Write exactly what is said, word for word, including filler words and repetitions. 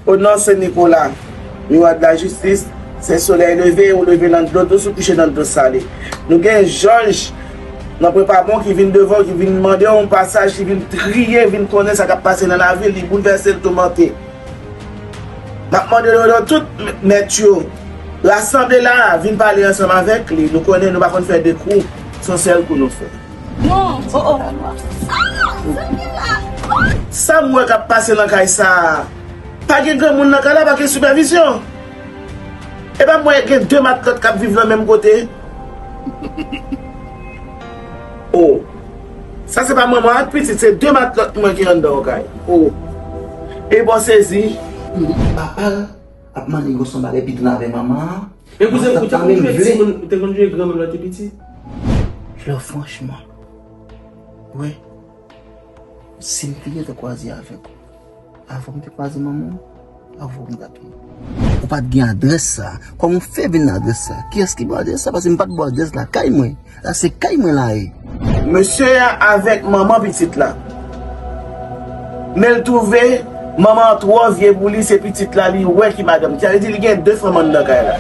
O non Sen Nikola, miwa de lajistis, se solèy leve, ou leve nan dlo dous, ou kouche nan dlo sale. Nou gen jòj nan Pwen Pa Bon ki vin devan w, ki vin mande w yon pasaj, ki vin kriye, vin konnen sa k ap pase nan lavi l, li boulvèse, l toumante. M ap mande w non tout mèt yo, rasanble la, vin pale ansanm avèk li. Nou konnen nou pa konn fè de kou, se yon sèl kou nou fè. Non. Oh, oh. Ah, sa gen la. Sa m wè k ap pase nan kay sa a, pa gen granmoun nan kay la, pa gen sipèvizyon. E pa m wè gen de matlòt k ap viv nan menm kote. Oh. Sa se pa manman ak pitit, se de matlòt mwen ki anndan yon kay. Oh. E bon sezi. Papa l ap mande yon sèl bagay, pitit la avè manman an. Men kouzen, ou te konn jwe timoun, ou te konn jwe granmoun lè w te piti? Lè franchman, wè, si m te gentan kwaze avèk ou, avan m te kwaze manman w, avan m t ap ye. Ou pa t gen adrès sa. Kòman w fè vin nan adrès sa? Kiyès ki ba w adrès sa? Paske m pa t ba w adrès lakay mwen. La se kay mwen la ye. Mesye a avèk manman pitit la. Men l twouve manman an twò vye pou li, se pitit la li wè ki madanm. Sa vle di li gen de fanm anndan kay la.